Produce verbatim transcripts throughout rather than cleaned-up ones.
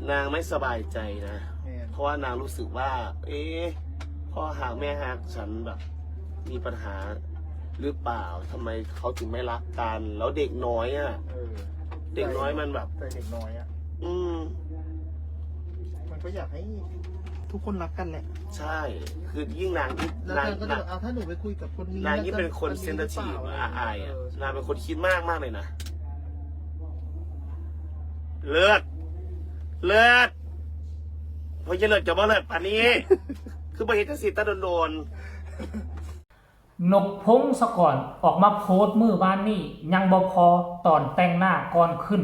นางไม่สบายใจนะ แม่น เพราะว่านางรู้สึกว่า เอ๊ะ พ่อฮักแม่ฮักฉันแบบ มีปัญหาหรือเปล่า ทำไมเขาถึงไม่รักกัน แล้วเด็กน้อยอ่ะ เออ เด็กน้อยมันแบบ ใจเด็กน้อยอ่ะ อืม มันก็อยากให้ทุกคนรักกันแหละ ใช่ คือยิ่งนาง แล้ว นาง นางก็จะ นาง แบบเอาถ้าหนูไปคุยกับคนนี้ นางนี่เป็นคน แล้วจะ sensitive จะมีหรือเปล่า อ่ะ อายอ่ะ เออ นางเป็นคนคิดมากมากเลยนะ เลิศ เลิศ เพราะจะเลิศจะบ่เลิศปานนี้ คือบ่เห็นจังซี่ตาโดน นกพงศกรออกมาโพสต์มื้อวานนี้ ยังบ่พอ ตอนแต่งหน้าก่อนขึ้น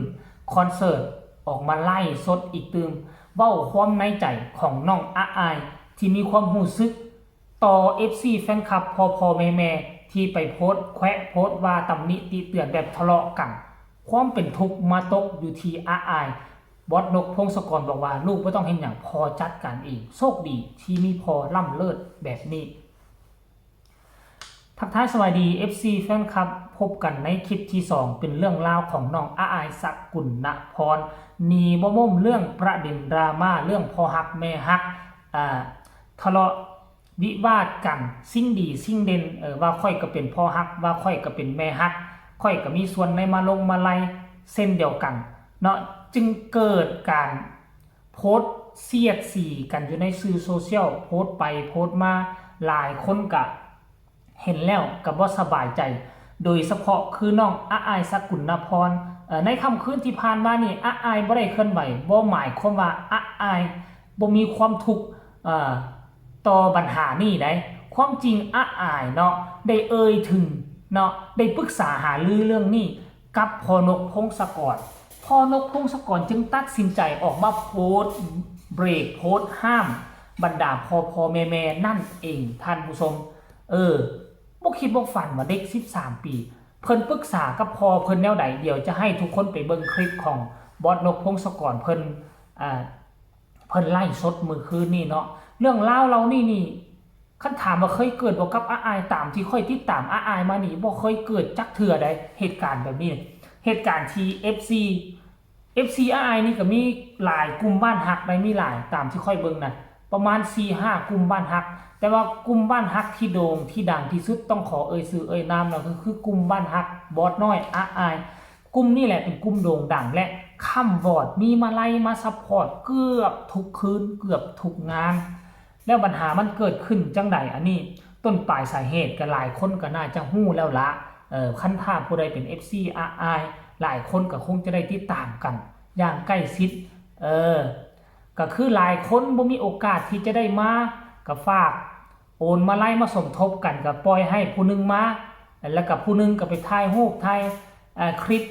คอนเสิร์ต ออกมาไลฟ์สดอีกตื่ม เว้าความในใจของน้องอาอาย ที่มีความรู้สึกต่อ เอฟซี แฟนคลับ พ่อพ่อแม่แม่ที่ไปโพสต์แขวะโพสต์ว่าตำหนิติเตียนแบบทะเลาะกัน ความเป็นทุกข์มาตกอยู่ที่อาอาย บอสนกพงศกรบอกว่า ลูกบ่ต้องเฮ็ดหยัง พ่อจัดการเอง โชคดีที่มีพ่อล้ำเลิศแบบนี้ ทักทายสวัสดี เอฟซี แฟนคลับ พบกันในคลิปที่สอง เป็นเรื่องราวของน้องอาอาย สกุณณพร หนีบ่ม้มเรื่องประเด็นดราม่า เรื่องพ่อฮักแม่ฮัก อ่า ทะเลาะวิวาทกัน สิ่งดีสิ่งเด่น เออ ว่าข้อยก็เป็นพ่อฮัก ว่าข้อยก็เป็นแม่ฮัก ข้อยก็มีส่วนในมาลงมาลัยเช่นเดียวกัน เนาะ จึงเกิดการโพสต์เสียดสีกันอยู่ในสื่อโซเชียล โพสต์ไปโพสต์มา หลายคนก็เห็นแล้วก็บ่สบายใจ โดยเฉพาะคือน้องอาอาย สกุณณพร เอ่อ ในค่ำคืนที่ผ่านมานี่ อาอายบ่ได้เคลื่อนไหว บ่หมายความว่าอาอายบ่มีความทุกข์ เอ่อ ต่อปัญหานี่ได้ ความจริงอาอายเนาะ ได้เอ่ยถึงเนาะ ได้ปรึกษาหารือเรื่องนี้กับพ่อนกพงศกร พ่อนกพงศกรจึงตัดสินใจออกมาโพสต์เบรก โพสต์ห้ามบรรดาพ่อพ่อแม่แม่นั่นเองท่านผู้ชม เออ บ่คิดบ่ฝันว่าเด็ก สิบสาม ปี เพิ่นปรึกษากับพ่อเพิ่นแนวใด เดี๋ยวจะให้ทุกคนไปเบิ่งคลิปของบอสนกพงศกรเพิ่น อ่า เพิ่นไลฟ์สดมื้อคืนนี้เนาะ เรื่องราวเหล่านี้นี่ คันถามว่าเคยเกิดบ่กับอาอาย ตามที่ข้อยติดตามอาอายมานี่ บ่เคยเกิดจักเทื่อใด เหตุการณ์แบบนี้ เหตุการณ์ที่ เอฟซี เอฟซี อาอายนี่ก็มีหลายกลุ่มบ้านฮักได้ มีหลาย ตามที่ข้อยเบิ่งนะ ประมาณ สี่ห้า กลุ่มบ้านฮัก แต่ว่ากลุ่มบ้านฮักที่โด่งที่ดังที่สุด ต้องขอเอ่ยชื่อเอ่ยนามนะ ก็คือกลุ่มบ้านฮักบอสน้อยอาอาย กลุ่มนี่แหละเป็นกลุ่มโด่งดังและค้ำวอด มีมาลัยมาซัพพอร์ตเกือบทุกคืน เกือบทุกงาน แล้วปัญหามันเกิดขึ้นจังใด อันนี้ต้นปลายสาเหตุก็หลายคนก็น่าจะฮู้แล้วละ เออ คันถ้าผู้ใดเป็น เอฟซี อาอาย หลายคนก็คงจะได้ติดตามกันอย่างใกล้ชิด เออ ก็คือหลายคนบ่มีโอกาสที่จะได้มา ก็ฝากโอนมาลัยมาสมทบกัน ก็ปล่อยให้ผู้หนึ่งมา แล้วก็ผู้หนึ่งก็ไปถ่ายรูปถ่าย เอ่อ คลิป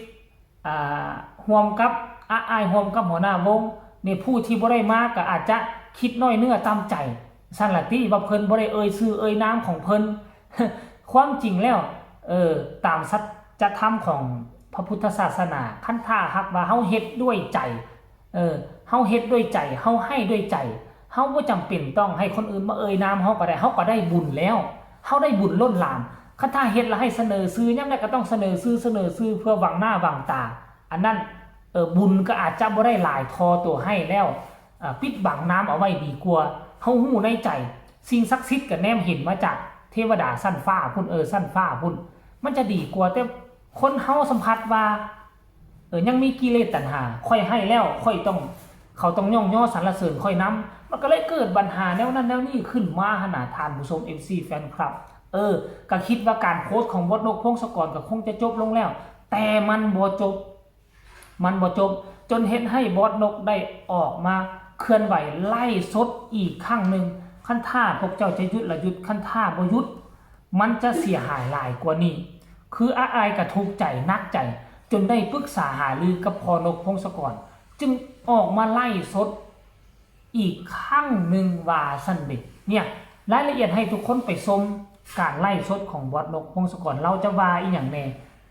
อ่า ร่วมกับอาอาย ร่วมกับหัวหน้าวง นี่ผู้ที่บ่ได้มาก็อาจจะคิดน้อยเนื้อต่ำใจ ซั่นล่ะติ ว่าเพิ่นบ่ได้เอ่ยชื่อเอ่ยนามของเพิ่น ความจริงแล้ว เออ ตามสัจธรรมของพระพุทธศาสนา คันถ้าหากว่าเฮาเฮ็ดด้วยใจ เออ เฮาเฮ็ดด้วยใจ เฮาให้ด้วยใจ เฮาบ่จำเป็นต้องให้คนอื่นมาเอ่ยนามเฮาก็ได้ เฮาก็ได้บุญแล้ว เฮาได้บุญล้นหลาม คันถ้าเฮ็ดแล้วให้เสนอชื่อ ยามใดก็ต้องเสนอชื่อ เสนอชื่อเพื่อหวังหน้าหวังตา อันนั้น เออ บุญก็อาจจะบ่ได้หลายเท่าตัวให้แล้ว อ่า ปิดบังนามเอาไว้ดีกว่า เฮาฮู้ในใจ สิ่งศักดิ์สิทธิ์ก็แนมเห็นมาจากเทวดาชั้นฟ้าพุ้น เออ ชั้นฟ้าพุ้น มันจะดีกว่า แต่คนเฮาสัมผัสว่า เออ ยังมีกิเลสตัณหา ข้อยให้แล้ว ข้อยต้อง เขาต้องย่องยอสรรเสริญข้อยนำ มันก็เลยเกิดปัญหาแนวนั้นแนวนี้ขึ้นมาหั้นน่ะ ท่านผู้ชม เอฟซี แฟนคลับ เออ ก็คิดว่าการโพสต์ของบอสนกพงศกรก็คงจะจบลงแล้ว แต่มันบ่จบ มันบ่จบ จนเฮ็ดให้บอสนกได้ออกมาเคลื่อนไหวไลฟ์สดอีกครั้งหนึ่ง คันถ้าพวกเจ้าจะหยุดละหยุด คันถ้าบ่หยุด มันจะเสียหายหลายกว่านี้ คืออาอายก็ทุกข์ใจหนักใจ จนได้ปรึกษาหารือกับพ่อนกพงศกร จึงออกมาไลฟ์สดอีกครั้งหนึ่งว่าซั่นเด้ เนี่ย รายละเอียดให้ทุกคนไปชมการไลฟ์สดของบอสนกพงศกร ลาวจะว่าอีหยังแน่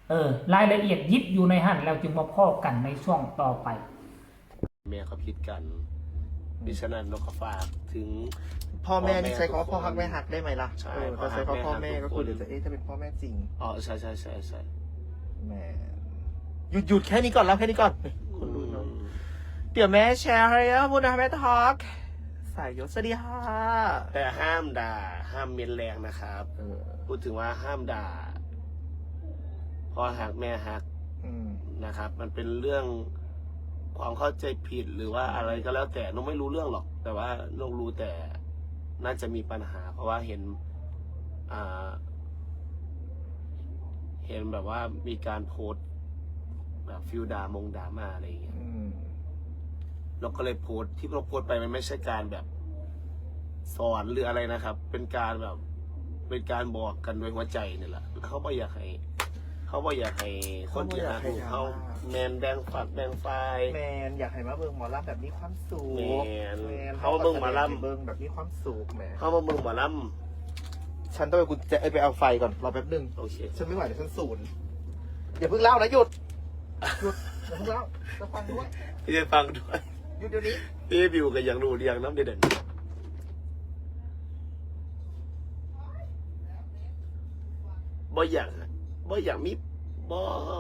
เออ รายละเอียดยิบอยู่ในหั่น แล้วจึงมาพ้อกันในช่วงต่อไป แม่เขาผิดกัน ดิฉันนั้นนกก็ฝากถึง พ่อแม่นี่ พ่อแม่ ใช้คำว่า ทุกคน พ่อฮักแม่ฮักได้ไหมล่ะ ใช่ เออ พ่อ แต่ใช้คำว่า ฮัก พ่อ แม่ แม่ ฮัก ก็ ทุก คือ คน เดี๋ยวจะเอ๊ะจะเป็นพ่อแม่จริง อ๋อใช่ใช่ใช่ใช่ แหม หยุดหยุดแค่นี้ก่อน เล่าแค่นี้ก่อน คนดูน้อย อืม เดี๋ยวแม่แชร์ให้นะพูดนะแม่ทอกสายยศสวัสดีค่ะ แต่ห้ามด่า ห้ามเม้นแรงนะครับ เออ พูดถึงว่าห้ามด่า พ่อฮักแม่ฮัก อืม นะครับ มันเป็นเรื่องความเข้าใจผิดหรือว่าอะไรก็แล้วแต่ นกไม่รู้เรื่องหรอก แต่ว่านกรู้แต่น่าจะมีปัญหา เพราะว่าเห็นอ่าเห็นแบบว่ามีการโพสต์แบบฟีลดราม่าดราม่าอะไรอย่างเงี้ย อืม เราก็เลยโพสต์ที่เราโพสต์ไปมันไม่ใช่การแบบสอนหรืออะไรนะครับ เป็นการแบบเป็นการบอกกันด้วยหัวใจนี่แหละเขาไม่อยากให้เขาไม่อยากให้คนที่หาลูกเขาแมนแบ่งฝักแบ่งฝ่าย แมนอยากให้มาเบิ่งหมอลำแบบมีความสุข แมน แมน เขามาเบิ่งหมอลำ เบิ่งแบบมีความสุขแมน เขามาเบิ่งหมอล ฉันต้องไปกุญแจเอ้ยไปเอาไฟก่อนรอแป๊บหนึ่ง ำโอเค ฉันไม่ไหวเดี๋ยวฉันศูนย์อย่าเพิ่งเล่านะหยุดหยุดอย่าเพิ่งเล่าจะฟังด้วย พี่จะฟังด้วย หยุดเดี๋ยวนี้ พี่บิวก็ยังรู้เรื่องน้ำเด่นบ่อยากบ่อยากมีบ่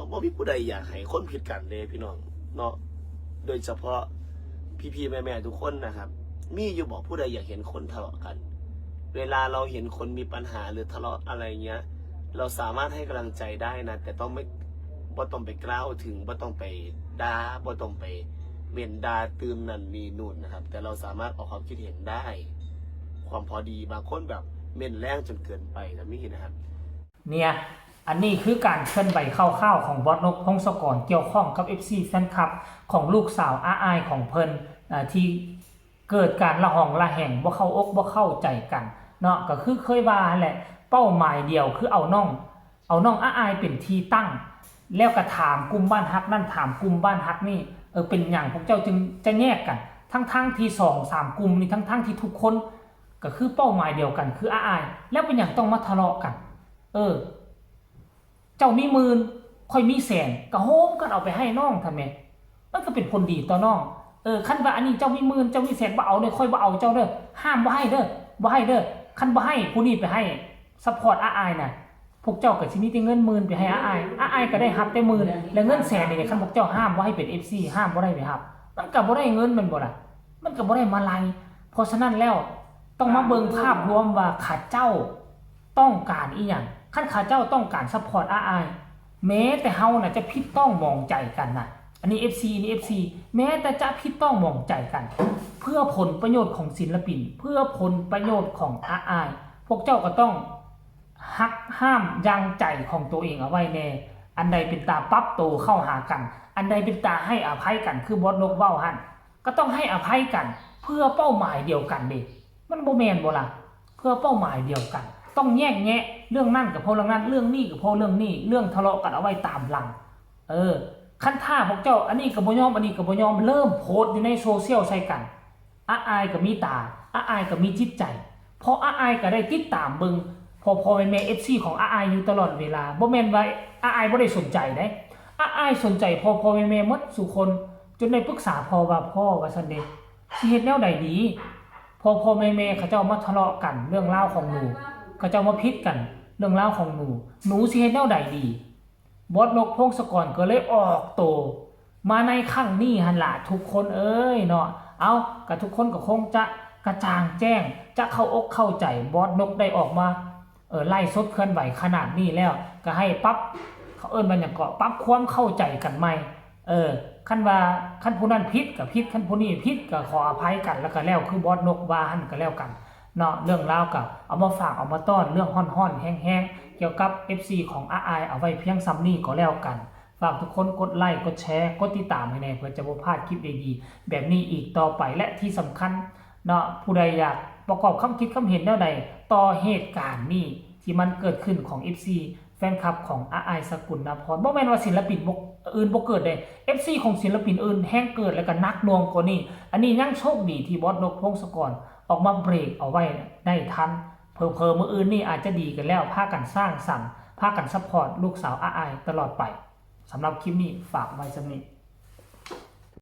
บ่มีผู้ใดอยากให้คนผิดกันเลยพี่น้องเนาะ โดยเฉพาะพี่ๆแม่ๆทุกคนนะครับ มีอยู่บอกผู้ใดอยากเห็นคนทะเลาะกัน เวลาเราเห็นคนมีปัญหาหรือทะเลาะอะไรเงี้ย เราสามารถให้กำลังใจได้นะ แต่ต้องไม่บ่ต้องไปกล่าวถึงบ่ต้องไปด่าบ่ต้องไปเม้นด่าตื่มนั่นนี่นู่นนะครับ แต่เราสามารถออกความคิดเห็นได้ ความพอดีบางคนแบบเม้นแรงจนเกินไปนะมีนะครับ เนี่ย อันนี้คือการเคลื่อนไหวคร่าวๆของบอสนกพงศกรเกี่ยวข้องกับ เอฟซี แฟนคลับของลูกสาวอาอายของเพิ่นอ่าที่เกิดการละหองละแหงบ่เข้าอกบ่เข้าใจกันเนาะ ก็คือเคยว่าหั่นแหละ เป้าหมายเดียวคือเอาน้อง เอาน้องอาอายเป็นที่ตั้ง แล้วก็ถามกลุ่มบ้านฮักนั่นถามกลุ่มบ้านฮักนี่ เออ เป็นหยังพวกเจ้าจึงจะแยกกัน ทั้งๆที่สองสามกลุ่มนี่ ทั้งๆที่ทุกคนก็คือเป้าหมายเดียวกันคืออาอาย แล้วเป็นหยังต้องมาทะเลาะกัน เออ เจ้ามีหมื่น ข้อยมีแสน ก็โฮมกันเอาไปให้น้องทำไม มันก็เป็นผลดีต่อน้อง เออ คันว่าอันนี้เจ้ามีหมื่น เจ้ามีแสน บ่เอาเด้อ ข้อยบ่เอาเจ้าเด้อ ห้ามบ่ให้เด้อ บ่ให้เด้อ คันบ่ให้ผู้นี้ไปให้ support อาอายน่ะ พวกเจ้าก็สิมีแต่เงินหมื่นไปให้อาอาย อาอายก็ได้รับแต่หมื่น และเงินแสนนี่คันพวกเจ้าห้ามบ่ให้เป็น เอฟซี ห้ามบ่ได้ไปรับ มันก็บ่ได้เงินแม่นบ่ล่ะ มันก็บ่ได้มาลัย เพราะฉะนั้นแล้วต้องมาเบิ่งภาพรวมว่าเขาเจ้าต้องการอีหยัง คันเขาเจ้าต้องการ support อาอาย แม้แต่เฮาน่ะจะผิดต้องหมองใจกันน่ะ อันนี้ เอฟซี นี่ เอฟซี แม้แต่จะผิดต้องหมองใจกัน เพื่อผลประโยชน์ของศิลปิน เพื่อผลประโยชน์ของอาอาย พวกเจ้าก็ต้องฮักห้ามยังใจของตัวเองเอาไว้แน่ อันใดเป็นตาปรับโตเข้าหากัน อันใดเป็นตาให้อภัยกัน คือบอสนกเว้าหั่น ก็ต้องให้อภัยกัน เพื่อเป้าหมายเดียวกันเด้ มันบ่แม่นบ่ล่ะ เพื่อเป้าหมายเดียวกัน ต้องแยกแยะ เรื่องนั่นก็เพราะเรื่องนั่น เรื่องนี้ก็เพราะเรื่องนี้ เรื่องทะเลาะกันเอาไว้ตามหลัง เออ คันถ้าพวกเจ้า อันนี้ก็บ่ยอม อันนี้ก็บ่ยอม เริ่มโพสต์อยู่ในโซเชียลใส่กัน อาอายก็มีตา อาอายก็มีจิตใจ เพราะอาอายก็ได้ติดตามเบิ่งพ่อพ่อแม่แม่ เอฟซี ของอาอายอยู่ตลอดเวลา บ่แม่นว่าอาอายบ่ได้สนใจเด้ อาอายสนใจพ่อพ่อแม่แม่หมดสู่คน จนได้ปรึกษาพ่อว่า "พ่อ" ว่าซั่นเด้ "สิเฮ็ดแนวใดดี พ่อพ่อแม่แม่เขาเจ้ามาทะเลาะกันเรื่องราวของหนู เขาเจ้ามาผิดกันเรื่องราวของหนู หนูสิเฮ็ดแนวใดดี บอสนกพงศกรก็เลยออกโตมาในครั้งนี้หั่นล่ะทุกคนเอ้ยเนาะ เอา ก็ทุกคนก็คงจะกระจ่างแจ้ง จะเข้าอกเข้าใจ บอสนกได้ออกมา เออ ไลฟ์สดเคลื่อนไหวขนาดนี้แล้ว ก็ให้ปรับ เขาเอิ้นว่าหยังเกาะ ปรับความเข้าใจกันใหม่ เออ คันว่า คันผู้นั้นผิดก็ผิด คันผู้นี้ผิดก็ขออภัยกัน แล้วก็แล้วคือบอสนกว่าหั่นก็แล้วกัน เนาะ เรื่องราวก็เอามาฝากเอามาต้อน เรื่องฮ้อนๆแฮงๆ เกี่ยวกับ เอฟซี ของอาอาย เอาไว้เพียงส่ำนี้ก็แล้วกัน ฝากทุกคนกดไลค์ กดแชร์ กดติดตามให้แน่ เพื่อจะบ่พลาดคลิปดีๆแบบนี้อีกต่อไป และที่สำคัญเนาะ ผู้ใดอยากประกอบความคิดความเห็นแนวใดต่อเหตุการณ์นี้ที่มันเกิดขึ้นของ เอฟซี แฟนคลับของอาอาย สกุลนภรณ์ บ่แม่นว่าศิลปินบ่ อื่นบ่เกิดเด้ เอฟซี ของศิลปินอื่นแฮงเกิด แล้วก็หนักหน่วงกว่านี้ อันนี้ยังโชคดีที่บอสนกพงศกรออกมาเบรกเอาไว้ได้ทัน เผลอๆมื้ออื่นนี่อาจจะดีกันแล้ว พากันสร้างสรรค์ พากันซัพพอร์ตลูกสาวอาอายตลอดไป สำหรับคลิปนี้ฝากไว้ส่ำนี้